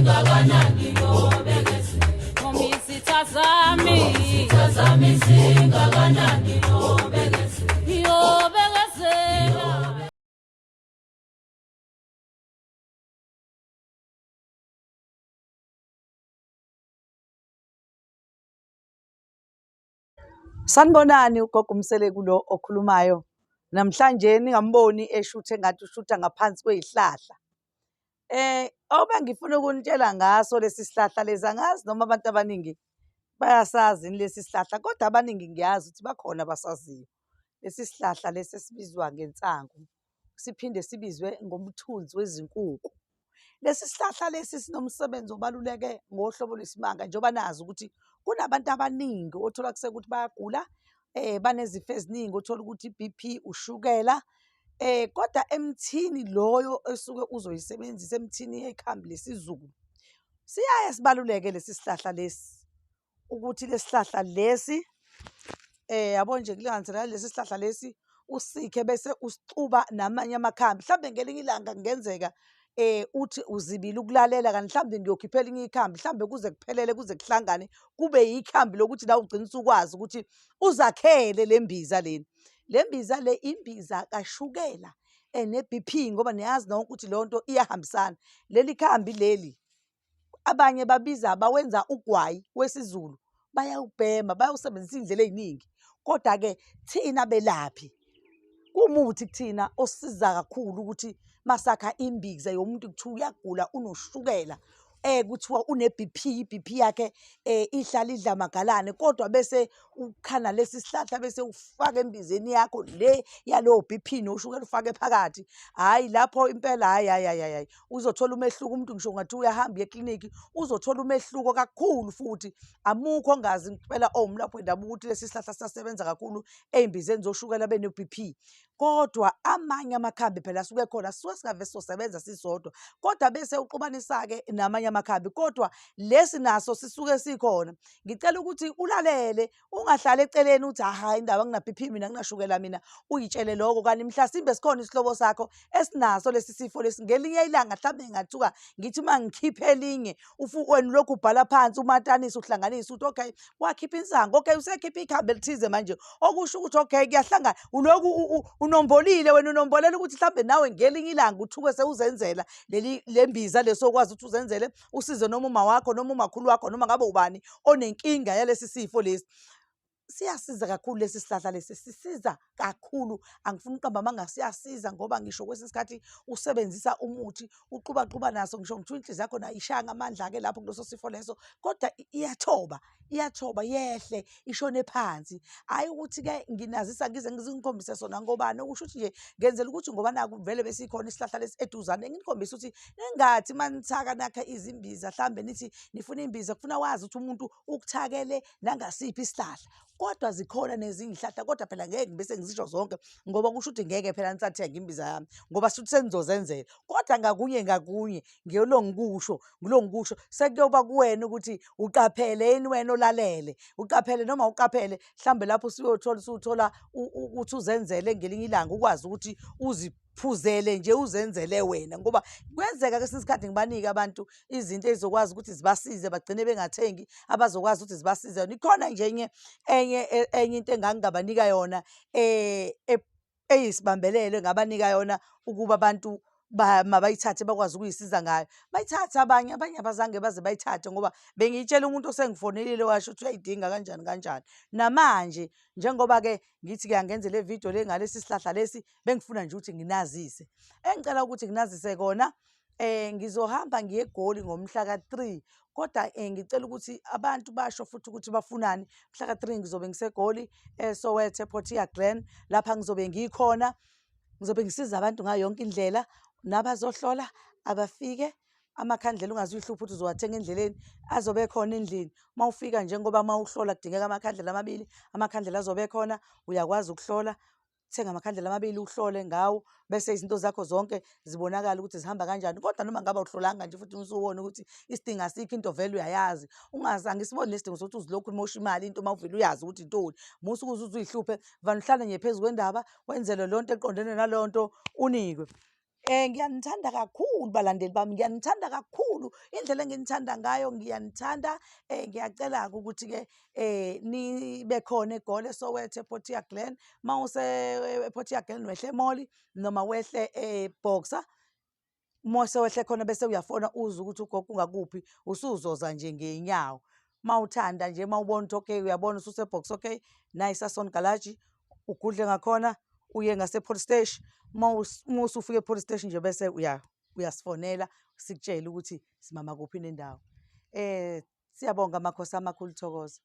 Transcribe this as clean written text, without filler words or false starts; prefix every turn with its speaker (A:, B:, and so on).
A: Singakanani nobekezela. Noma izitha zami. Izitha zami singakanani nobekezela. Ngiyobekezela.
B: Sanibonani, ugogo uMseleku lo okhulumayo. Namhlanje ningamboni eshutha engathi ushutha ngaphansi kwey'hlahla. Obengifuna ukunitshela ngaso lesi sihlahla lesi, angazi noma abantu abaningi bayasazi yini lesi sihlahla, kodwa abaningi ngiyazi ukuthi bakhona abasaziyo. Lesi sihlahla lesi esibizwa ngensangu, siphinde sibizwe ngomthunzi wezinkukhu. Lesi sihlahla lesi sinomsebenzi obaluleke ngohlobo lwesimanga njengoba nazi ukuthi kunabantu abaningi othola kusekuthi bayagula, banezifo eziningi othola ukuthi i-B_P, ushukela. Kodwa emthini loyo osuke uzoyisebenzisa emthini yekhambi lesiZulu, siyaye sibaluleke lesi sihlahla lesi. Ukuthi lesihlahla lesi yabo nje kulinganisela lesi sihlahla lesi usikhe bese usixuba namanye amakhambi. Mhlawumbe ngelinye ilanga kungenzeka uthi uzibile ukulalela kanti mhlawumbe ngiyokhiphela elinye ikhambi, mhlawumbe kuze kuphelele kuze kuhlangane kube yikhambi lokuthi nawe ugcine usukwazi ukuthi uzakhele le mbiza lena. Le mbiza le imbiza kashukela ne-B_P ngoba niyazi nonke ukuthi leyo nto iyahambisana. Leli khambi leli abanye babiza bawenza ugwayi wesiZulu, bayawubhema, bayawusebenzisa iy'ndlela ey'ningi. Kodwa-ke thina belaphi kumuthi kuthina osiza kakhulu ukuthi masakha imbiza yomuntu kuthiwa uyagula unoshukela, kuthiwa une-B_P, i-B_P yakhe ihlala idla amagalane, kodwa bese ukha nalesi sihlahla bese ufaka embizeni yakho le yalowo B_P noshukela ufake phakathi. Hhayi lapho impela hhayi hhayi hhayi hhayi. Uzothola umehluko umuntu ngisho kungathiwa uyahamba uye eklinikhi uzothola umehluko kakhulu futhi. Amukho ongazi impela owumlaphi wendabuko ukuthi lesi sihlahla siyasebenza kakhulu ey'mbizeni zoshukela bene-B_P. Kodwa amanye amakhambi phela asuke ekhona sisuke singave sizosebenza sisodwa, kodwa bese uxubanisa-ke namanye amakhambi, kodwa lesi naso sisuke sikhona. Ngicela ukuthi ulalele Ungahlali eceleni uthi hhayi indaba angina-B_P mina anginashukela mina, uyitshele lokho kanti mhlasimbe sikhona isihlobo sakho esinaso lesi sifo lesi. Ngelinye ilanga mhlawumbe ngingathuka ngithi uma ngikhipha elinye wena ulokhu ubhala phansi umatanise uhlanganise uthi okay wakhipha insangu, okay usekhipha ikhambi elithize manje okusho ukuthi okay kuyahlangana. Ulokhu unombolile wena unombolela ukuthi mhlawumbe nawe ngelinye ilanga uthuke sewuzenzela leli le mbiza le sokwazi ukuthi uzenzele usize noma uma wakho noma umakhulu wakho noma ngabe ubani onenkinga yalesi sifo lesi. Siyasiza kakhulu lesi sihlahla lesi, sisiza kakhulu. Angifuni ukuqamba amanga, siyasiza ngoba ngisho kwesinye isikhathi usebenzisa umuthi uxubaxuba naso, ngisho ngithiwa inhliziyo yakho nayo ishaya ngamandla-ke lapho kuleso sifo leso, kodwa iyathoba, iyathoba yehle ishone phansi. Hhayi ukuthi-ke nginazisa ngize ngizinikhombise sona ngobani, okusho ukuthi nje ngenzela ukuthi ngoba naku vele besikhona isihlahla lesi eduzane, nginikhombise ukuthi ningathi uma nithaka nakha izimbiza hlambe nithi nifuna imbiza, kufuna wazi ukuthi umuntu ukuthakele nangasiphi isihlahla. Kodwa zikhona nezinye iy'hlahla, kodwa phela ngeke ngibe sengizisho zonke ngoba kusho ukuthi ngeke phela nisathenga imbiza yami ngoba shuthi senizozenzela. Kodwa ngakunye ngakunye ngiyolo ngikusho, ngilo ngikusho sekuyoba kuwena ukuthi uqaphele yini wena olalele, uqaphele noma uqaphele mhlawumbe lapho usuyothola usuthola ukuthi uzenzele ngelinye ilanga ukwazi ukuthi uziphuzele nje uzenzele wena ngoba kuyenzeka kwesinye isikhathi ngibanike abantu izinto ey'zokwazi ukuthi zibasize bagcine bengathengi abazokwazi ukuthi zibasize yona. Ikhona nje enye enye enye into engangingabanika yona eyisibambelelo engabanika yona ukuba abantu mabayithathe bakwazi ukuyisiza ngayo. Bayithathe abanye, abanye abazange baze bayithathe ngoba bengiyitshela umuntu osengifonelile washo ukuthi uyayidinga kanjani kanjani. Namanje njengoba-ke ngithi-ke angenze le video le ngalesi sihlahla lesi, bengifuna nje ukuthi nginazise. Engicela ukuthi nginazise kona ngizohamba ngiye eGoli ngomhla ka-3 kodwa ngicela ukuthi abantu basho futhi ukuthi bafunani. Mhla ka-3 ngizobe ngiseGoli eSoweto ePortia Glen lapha ngizobe ngikhona. Ngizobe ngisiza abantu ngayo yonke indlela nabazohlola abafike amakhandlela ungaze uyihluphe ukuthi uzowathenga endleleni azobe ekhona endlini. Uma ufika njengoba uma uhlola kudingeka amakhandlela amabili, amakhandlela azobe ekhona uyakwazi ukuhlola. Thenga amakhandlela amabili uhlole ngawo bese izinto zakho zonke zibonakala ukuthi zihamba kanjani. Kodwa noma ngabe awuhlolanga nje futhi usuwona ukuthi isidingo asikho into vele uyayazi. Ungaze angisiboni nesidingo sokuthi uzilokhu umosha imali into uma uvele uyazi ukuthi intoni. Musa ukuze uze uyihluphe, vane uhlale nje phezu kwendaba wenzele leyo nto eqondene naleyo nto unikwe. Ngiyanithanda kakhulu balandeli bami, ngiyanithanda kakhulu. Indlela enginithanda ngayo ngiyanithanda. Ngiyacela-ke ukuthi-ke nibe khona eGoli eSoweto eProtea Glen. Uma use-Protea Glen wehle e-mall noma wehle e-Boxer. Uma sewehle khona bese uyafona uzwe ukuthi ugogo ungakuphi, usuzoza nje ngey'nyawo. Uma uthanda nje uma ubona ukuthi okay, uyabona ususe-Boxer, okay, nayi iSason Garage, ugudle ngakhona uye ngase-police steshi. Uma usufika e-police steshi nje bese uyasifonela sikutshele ukuthi simama kuphi nendawo. Siyabonga makhosi amakhulu, thokoza.